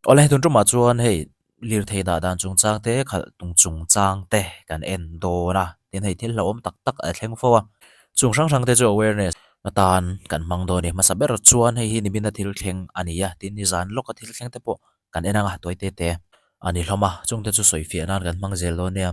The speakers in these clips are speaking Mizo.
Awle tun tumah chuan hei lirthei dah dan chungchang te khalh tung chungchang te kan en dawn a tin hei thil hlauhawm tak tak a thleng fo a chung hrang hrang te chu awareness atan kan hmang dawn a ni hmasa ber chuan hei hi nimin a thil thleng a ni a tin nizan lawka thil thleng te pawh kan en ang a tuai te te a ni hlawm a chung te chu sawi fiah nan kan hmang zel dawn nia.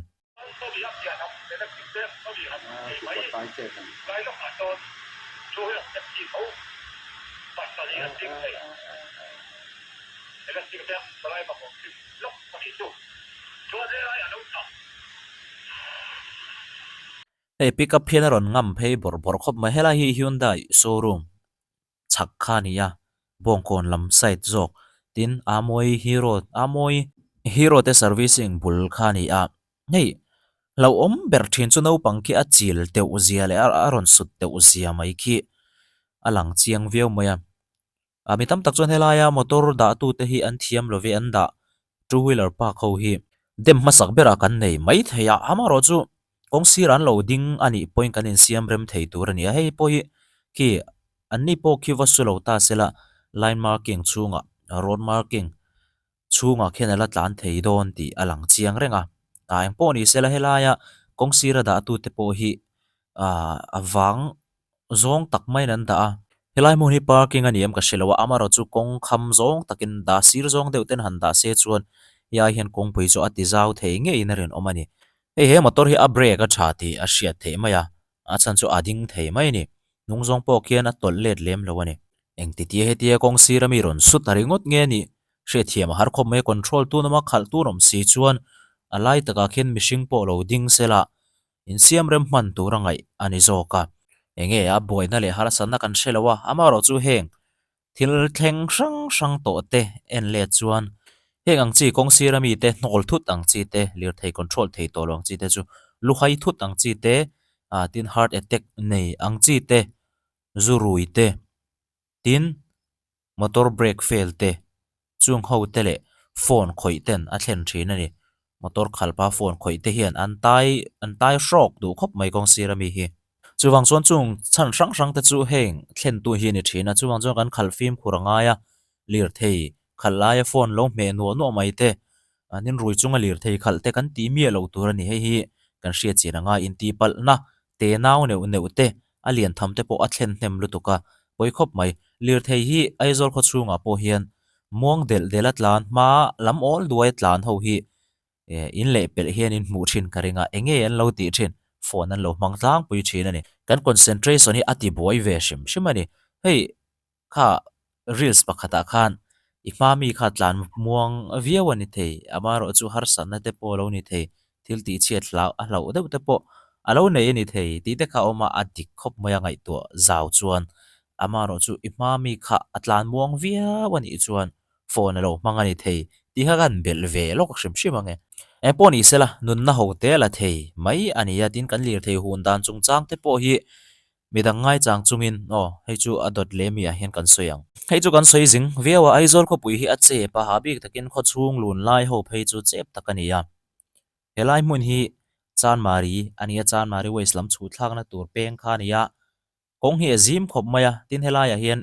Hei pickup hian a rawn ngam phei bawrh bawrh khawp mai helai hi Hyundai showroom chhak kha a ni a Bawngkawn lam side zawk tin Amawi Hero Amawi Hero te servicing bul kha a ni a hei hlauhawm ber thin chu naupang khi a chil teuh zia leh a rawn sut teuh zia mai khi a lang chiang viau mai a. Ah mi tam tak chuan helaia motor dah tute hi an thiam lo ve an dah two wheeler park ho hi dem hmasak berah kan nei mai thei a amaherawh chu kawng sir an lo ding a nih pawhin kan insiam rem thei tur a ni a hei pawh hi khi an ni pawh khi va su lo ta sela line marking chhungah road marking chhungah khian a la tlan thei dawn tih a lang chiang reng a ah engpawh ni sela helaia kawng sira dah tute pawh hi ah a vang zawng tak maiin an dah a helai hmun hi parking a ni em ka hre lo a amaherawh chu kawng kham zawng takin dah sir zawng deuh ten han dah se chuan hei ai hian kawngpui chu a ti zau thei ngeiin a rinawm a ni hei he motor hi a brake a tha tih a hriat theih mai a a chhan chu a ding thei mai a ni hnung zawng pawh khian a tawlh let lem lo a ni. Engtitia hetia kawng sir ami rawn sut a ringawt nge nih hriatthiam a har khawp mai control tun awm a khalh tun awm si chuan a lai takah khian mihring pawh lo ding sela insiam rem hman tur a ngaih a ni zawk a. Enge a buaina leh harsatna kan hre lo a, amaherawh chu heng thil thleng hrang hrang tawh te en let chuan heng ang chi kawng sir ami te hnawl thut ang chi te lirthei control thei tawh lo ang chi te chu luhai thut ang chi te ah tin heart attack nei ang chi te zu rui te, tin motor brake fail te, chung ho te leh phone khawih ten a thlen thin a ni. Motor khalpa phone khawih te hian an tai an tai hrawk duh khawp mai kawng sir ami hi. Chuvang chuan chung chhan hrang hrang te chu heng thlen tu hi a ni thin a, chuvang chuan kan khalh fimkhur a ngai a, lirthei khalh laia phone lo hmeh nuah nuah mai te, an inrui chunga lirthei khalh te kan tih miah loh tur a ni. Hei hi kan hriat chian a ngai intihpalhna te nau neuh neuh te a lian tham te pawh a thlen hnem lutuk a, pawi khawp mai. Lirthei hi Aizawl khaw chhungah pawh hian muang delh delh a tlan hma lam awl duai a tlan ho hi eh in leh pelh hian in hmuh thin ka ring a, eng nge an lo tih thin? Phone an lo hmang tlangpui thin a ni. Kan concentration hi a ti buai ve hrim hrim a ni. Hei kha reels pakhatah khan i hma mi kha tlan muang viau a ni thei, amaherawh chu harsatna te pawh a lo ni thei, thil tih chhiat hlau a hlauh deuh te pawh a lo nei a ni thei tih te kha a awm a, a dik khawp mai a ngaihtuah zau chuan amaherawh chu i hma mi kha a tlan muang viau a nih chuan phone a lo hmang a ni thei tih kha kan belh ve lawk hrim hrim ang e. Engpawh ni sela nunna ho te la thei mai a ni a, tin kan lirthei hun dan chungchang te pawh hi Midang ngaichang chungin, Aw, hei chu a dawt leh mi ah hian kan sawi ang. Hei chu kan sawi zing viau a, Aizawl khawpui hi a chep a, ha bik takin khawchhung lun lai ho phei chu chep tak a ni a. Helai hmun hi Chanmari a ni a, Chanmari Waste lam chhuh thlakna tur peng kha a ni a, kawng hi a zim khawp mai a, tin helaiah hian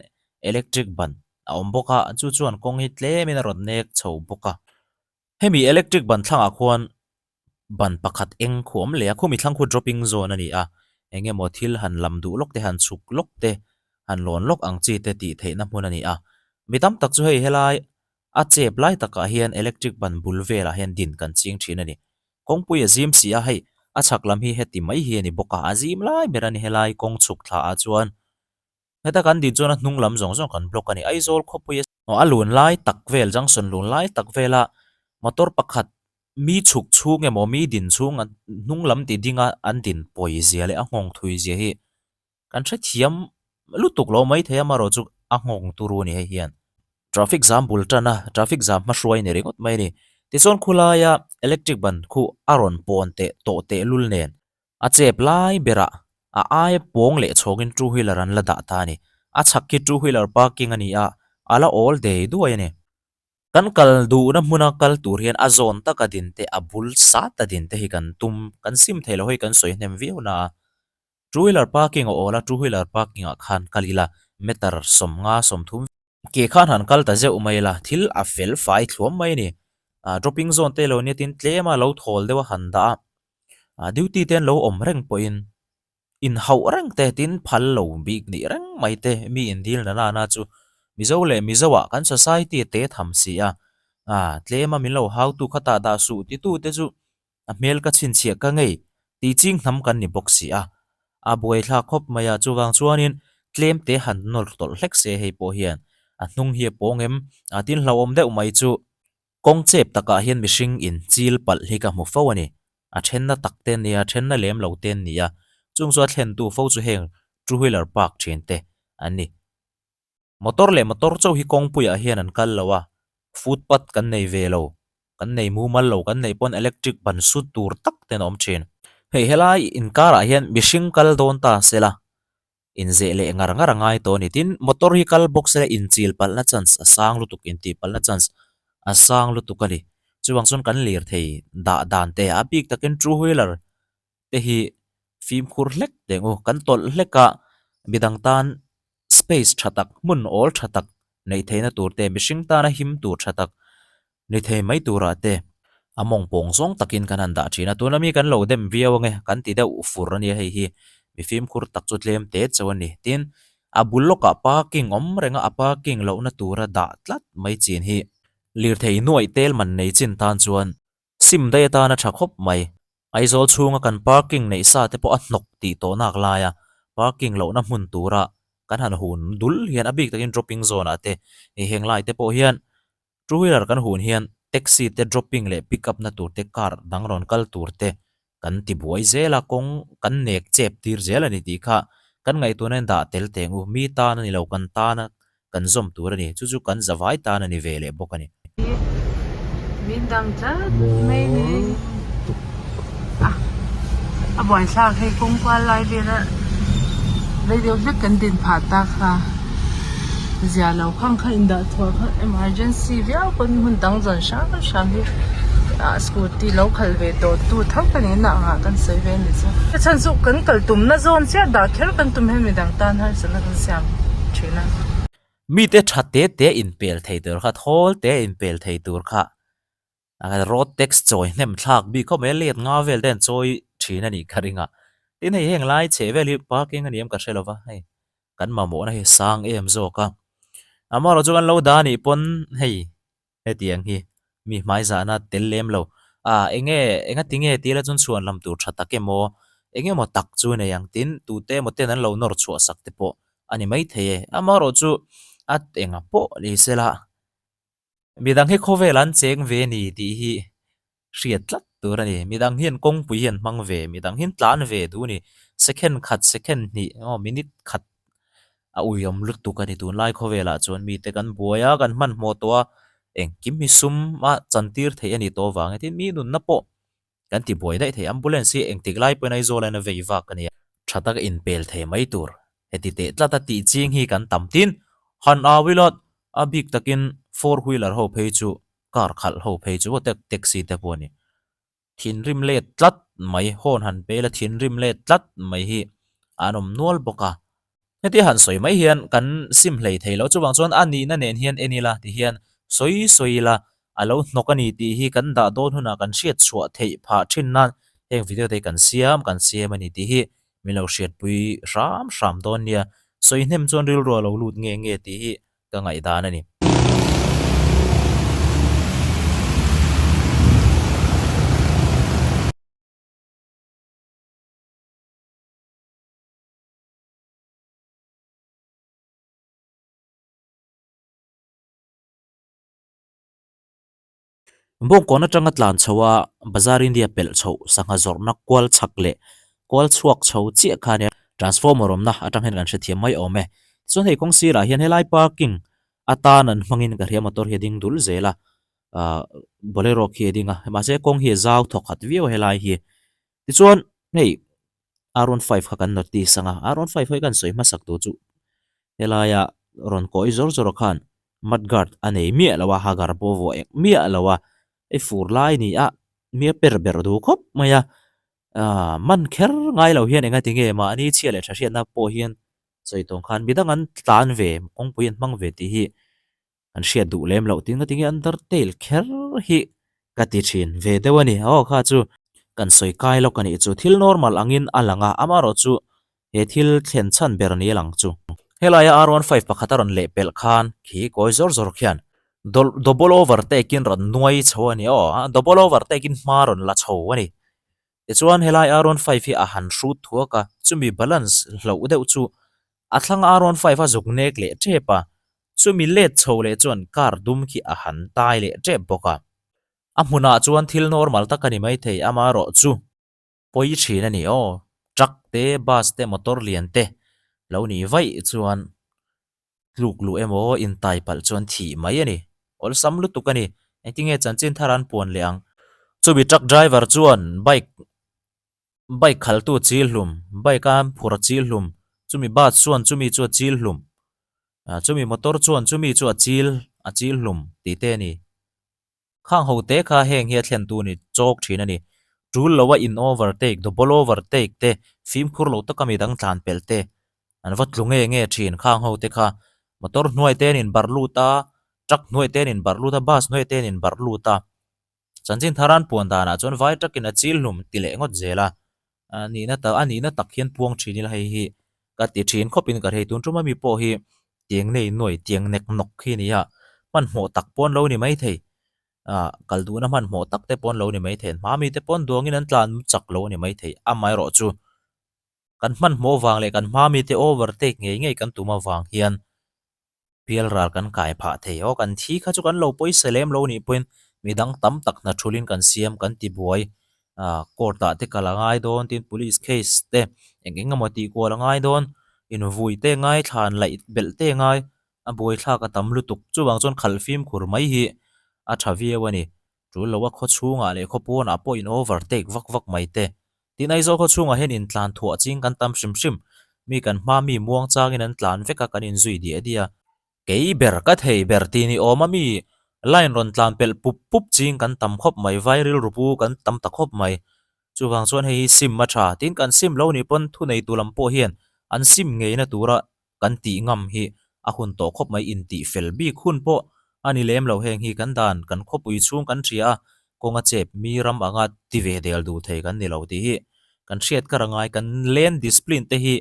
electric ban a awm bawk a, chu chuan kawng hi tlemin a rawn nek chho bawk a. Hemi electric ban thlangah khuan ban pakhat eng khu awm leh a, khumi thlang khu dropping zone a ni a, eng emaw thil han lam duh lawk te, han chhuk lawk te, han lawn lawk ang chi te tih theihna hmun a ni a. Mi tam tak chu hei helai a chep lai takah hian electric ban bul velah hian din kan ching thin a ni. Kawngpui a zim si a, hei a chhak lam hi heti mai hi a ni bawk a, a zim lai ber a ni helai kawng chhuk thla ah chuan. Heta kan din chuan a hnung lam zawng zawng kan block a ni. Aizawl khawpui a lun lai tak vel, junction lun lai tak vela motor pakhat mi chhuk chhung emaw mi din chhung an hnung lam ti dinga an din pawi zia leh a nghawng thui zia hi kan hrethiam lutuk lo mai thei a, amaherawh chu a nghawng turu a ni hei hian. Traffic jam bul tan a, traffic jam hmahruai a ni ringawt mai a ni. Tichuan khulaia electric ban khu a rawn pawn teh tawh tehlul nen A chep lai berah a aia pawng leh chhawngin two wheeler an la dah ta a ni. A chhak khi two wheeler parking a ni a, a la awl dei duai a ni. Kan kal duhna hmuna kal tur hian a zawn taka din te, a bul sat a din te hi kan tum, kan sim thei lo hei kan sawi hnem viau na a. Two wheeler parking a awl a, two wheeler parking ah khan kal ila meter 50 30. Ke khan han kal ta zeuh mai la, thil a fel fai thluam mai a ni. Ah dropping zone te lo nia tin tlem a lo thawl deuh a han dah a, ah duty te an lo awm reng pawhin inhauh reng te tin phal lo bik nih reng mai te mi indil na nana chu Mizo leh Mizo ah kan society a te tham si a, ah tlem a min lo hau tu kha tah dah suh ti tu te chu A hmel ka chhinchhiah ka ngei tih ching hnam kan ni bawk si a, a buaithlak khawp mai a, chuvang chuanin tlem te han nawr tawlh hlek se hei pawh hian a hnung hi a pawng em? A tin hlauhawm deuh mai chu kawng chep takah hian mihring in chil palh hi ka hmu fo a ni, a thenna tak te nia, a thenna lem lo te an ni a, chung chu a thlentu fo chu heng two wheeler park thin te an ni. Motor leh motor chauh hi kawngpuiah hian an kal lo a, footpath kan nei ve lo, kan nei mumal lo, kan neih pawn electric ban sut tur tak ten a awm thin. Hei helai inkarah hian mihring kal dawn ta se la, inzeh leh ngar ngar a ngai tawh a ni. Tin, motor hi kal bawk se la inchil palhna chance a sang lutuk, intih palhna chance a sang lutuk a ni. Chuvang chuan kan lirthei dah dan te a bik takin two wheeler te hi fimkhur hlek teh u, kan tawlh hlek a, midang tan space tha tak, hmun awl tha tak neih theihna tur te, mihring tana him tur tha tak ni thei mai turah te a mawng pawng zawng takin kan han dah thin a, tuna mi kan lo dem viau ange kan ti deuh fur a nia hei hi mi fimkhur tak chu tlem te chauh a ni. Tin, a bul lawkah parking awm reng a, a parking lohna tura dah tlat mai chin hi lirthei nuaih tel man nei chin tan chuan Sim daih atan a tha khawp mai. Aizawl chhunga kan parking neih sa te pawh a hnawk tih tawh nak laia parking lohna hmun tura kan han hun dul hian a bik takin dropping zone ah te hei heng lai te pawh hian two wheeler kan hun hian taxi te dropping leh pick up na tur te car dang rawn kal tur te kan ti buai zel a kawng kan nek chep tir zel a ni tih kha kan ngaihtuahna in dah tel teng u mi tan a ni lo kan tana kan zawm tur a ni. Chu chu kan zavai tan a ni ve leh bawk a ni. Min dang tlat mai ni. A buaithlak hei kawng kual lai vela rei deuh hlek kan din phah tak kha zia lo khang kha indah chhuah kha emergency viau pawn hmun dang zawn hrang hrang hi ah scooty lo khalh ve tawh tu tho ka ni na angah kan sawi ve a ni chu. A chhan chu kan kal tumna zawn chiah dah kher kan tum hian midang tan harsatna kan siam. thin a. Mite tha te te inpel thei tur kha, thawl te inpel thei tur kha road tax chawi hnem thlak bik khawp mai a, let nga vel te an chawi thin a nih ka ring a. Tin hei heng lai chheh vel hi parking a ni em ka hre lo va, hei kan mamawhna hi a sang em zawk a. Amaherawhchu chu kan lo dah a nih pawn hei Hetiang hi mi hmaizahna tel lem lo. Ah, enge, enga tinge tih la chuan chhuan lam tur tha tak emaw, eng emaw tak chu nei ang tin, tute emaw ten an lo nawr chhuah sak te pawh a ni maithei e. Amaherawh chu a enga pawh ni sela, midang hi khawvel an cheng ve ni tih hi hriat tlat tur a ni. Midang hian kawngpui hi an hmang ve, midang hian tlan ve duh a ni. Second khat, second hnih emaw minute khat a uiawm lutuk a ni. Tunlai khawvelah chuan mite kan buai a, kan hmanhmawh tawh a, engkim hi sum a chantir theih a ni tawh avangin tin mi nunna pawh kan ti buai daih thei. Ambulance hi engtik lai pawhin Aizawl hian a vei vak a ni a. Tha taka inpel thei mai tur. Heti teh tlat a tih ching hi kan tam tin. Han au ila a bik takin four wheeler ho phei chu Car khalh ho phei chu tek taxi te pawh a ni. Thinrim let tlat mai, horn han pe ila thinrim let tlat mai hi an awm nual bawk a. Hetia han sawi mai hian kan sim hlei thei lo, chuvang chuan a nihna nen hian en ila ti hian sawi sawi ila a lo hnawk a ni tih hi kan dah dawn hunah kan hriat chhuah theih phah thin nan heng video te hi kan siam kan siam a ni tih hi min lo hriatpui hram hram dawn nia. Sawi hnem chuan rilru a lo lut nge nge tih hi ka ngaihdan a ni. Bawngkawn atanga tlan chho a Bazar India pelh chhoh sangha zawrhna kual chhak leh kual chhuak chho chiah kha ania transformer awmna atang hian kan hrethiam mai awm e. Tichuan hei kawng sirah hian helai parking atan an hmangin ka hria motor hi a ding dul zel a, ah bolero khi a ding a mahse kawng hi a zau thawk khat viau a helai hi. Tichuan hei R15 kha kan notice ang a, R15 hi kan sawi hmasak tur chu helaia rawn kawi zawr zawr khan mud guard a nei miah lo a, hagar pawh vuah eng miah lo a, hei fur lai ni a mi a per ber duh khawp mai a, aaa man kher ngai lo hian engati nge mahni chhia leh tha hriatna pawh hian sawi tawng khan midang an tlan ve kawngpui an hmang ve tih hi. An hriat duh lem loh tin ka ti nge Undertale kher hi ka ti thin ve deuh a ni. Aw kha chu kan sawi kai lawk a nih chu. Thil normal angin a lang a, amaherawh chu he thil thlen chhan ber ni a lang chu. Helaia R15 pakhat a rawn leh pelh khan khi kawi zawr zawr khian double overtake in rawn nuai chho a ni. Aw double overtake in hma rawn la chho a ni. Tichuan helai R15 hi a han hrut thuak a, chumi balance hloh deuh chu a thlang R15 a zuk nek leh tep a, chumi let chho leh chuan car dum khi a han tai leh tep bawk a. A hmunah chuan thil normal tak a ni maithei, amaherawhchu pawi thin a ni aw, truck te, bus te, motor lian te lo nih vaih chuan tluk luh emaw intai palh chuan thih mai a ni. Awlsam lutuk a ni. Engtinge chanchin thar an puan leh ang? Chumi truck driver chuan bike bike khaltu chil hlum, bike a phur a chil hlum, chumi bus chuan chumi chu a chil hlum, chumi motor chuan chumi chu a chil a chil hlum tih te a ni. Khang ho te kha heng hi a thlen tu ni chawk thin a ni. Tul lo a in overtake, double overtake te, fimkhur lo taka midang tlan pelh te an va tlu nge nge thin. Khang ho te kha motor hnuai te an in barh lut a, truck hnuai te an in barh lut a, bus hnuai te an in barh lut a. Chanchin thar an puan danah chuan vai truck in a chil hlum ti leh ngawt zel a. A nihna tak a nihna tak hian puang thin ila hei hi ka ti thin khawp in ka hrei. Tun tum ami pawh hi tiang nei nuai tiang nek nawk khi a ni a, hmanhmawh tak pawh an lo ni maithei, ah kal duhna hmanhmawh tak te pawh an lo ni maithei, an hma mite pawh an duangin an tlan chak lo a ni maithei, amaherawhchu kan hmanhmawh vang leh kan hma mite overtake ngei ngei kan tum avang hian bial ral kan kai phah thei aw, kan thi kha chu kan lo pawisa lem lo nih pawhin midang tam tak hna thulin kan siam kan ti buai ah court ah te kal a ngai dawn tin police case te eng eng emaw tih kual a ngai dawn invui te ngai thlan laih belh te ngai a buaithlak a tam lutuk chuvang chuan khalh fimkhur mai hi a tha viau a ni tul lo a khaw chhungah leh khaw pawnah pawh in overtake vak vak mai te tin Aizawl khaw chhungah hian intlan thuah ching kan tam hrim hrim mi kan hma mi muang changin an tlan vek a kan inzui diah diah a. Kei ber ka thei ber tih ni awm a mi line rawn tlan pelh pup pup ching kan tam khawp mai, vai rilru pu kan tam ta khawp mai. Chuvang chuan hei hi sim a tha, tin kan sim lo nih pawn thuneitu lam pawh hian an sim ngeina tura kan tih ngam hi a hun tawh khawp mai, intih fel bik hun pawh a ni lem lo heng hi kan dan kan khawpui chhung kan hria a, kawng a chep mi ram anga ti ve del duh thei kan ni lo tih hi kan hriat kar a ngai, kan lane discipline te hi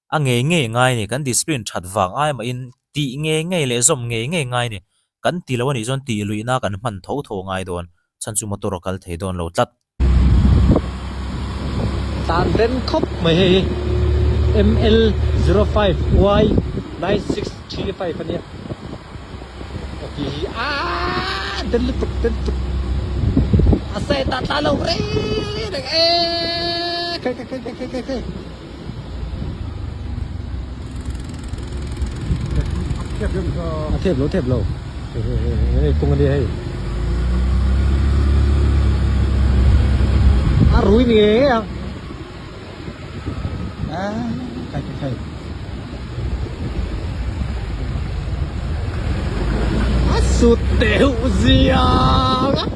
A ngei ngei ngai ni, kan discipline that vang ai mahin tih ngei ngei leh zawm ngei ngei ngai ni. Kan ti lo a nih chuan tih luihna kan hman tho tho ngai dawn, chhan chu motor a kal thei dawn lo tlat. Tan den khawp mai hei hi ML 05 Y 9635 a nia. Aw ti hi aaa den lutuk den lutuk a side ah tla lo reng reng eee khai khai khai khai khai khai. A thep lo thep lo hei kawng a nia hei a rui ni ngei ngei ang a khai khai khai a sut teuh ziang a.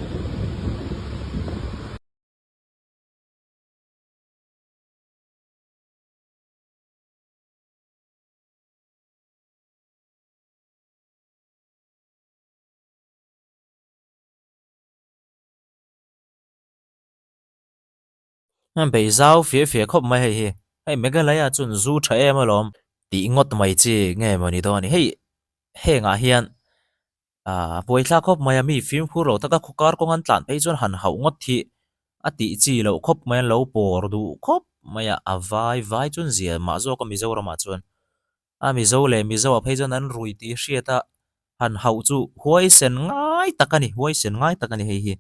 Bei zau fia fia khawp mai hei hi. Hei Meghalaya chuan zu tha em alawm tih ngawt mai chi nge maw ni dawn a ni. Hei hengah hian Aaa buaithlak khawp mai a mi fimkhur lo taka khaw kar kawng an tlan phei chuan han hauh ngawt hi a tih chi loh khawp mai a lo pawr duh khawp mai a a vai vai chuan zia mah zawk a Mizoramah chuan a Mizo leh Mizo ah phei chuan an rui tih hriat a han hauh chu huaisen ngai tak a ni huaisen ngai tak a ni hei hi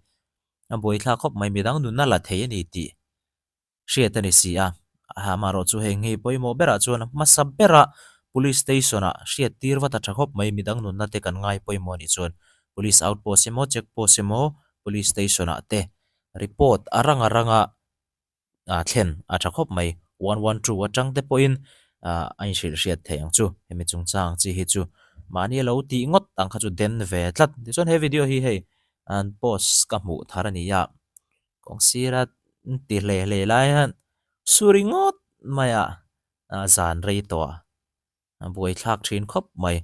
a buaithlak khawp mai midang nunna la thei a ni tih. Hriat a ni si a, amaherawh chu heng hi pawimawh berah chuan hmasa bera Police Station ah hriat tir vat a tha khawp mai, midang nunna te kan ngai pawimawh a nih chuan Police Outpost emaw Check Post emaw Police Station ah te report a rang a ranga thlen a tha khawp mai, 112 atang te pawhin a inhrilh hriat theih ang chu, hemi chungchang chi hi chu mahni a lo tih ngawt ang kha chu den ve tlat. Tichuan he video hi hei an post ka hmuh thar a ni a. Kawng sira ti hle hle lai hian su ringawt mai a zan rei tawh a, a buaithlak thin khawp mai.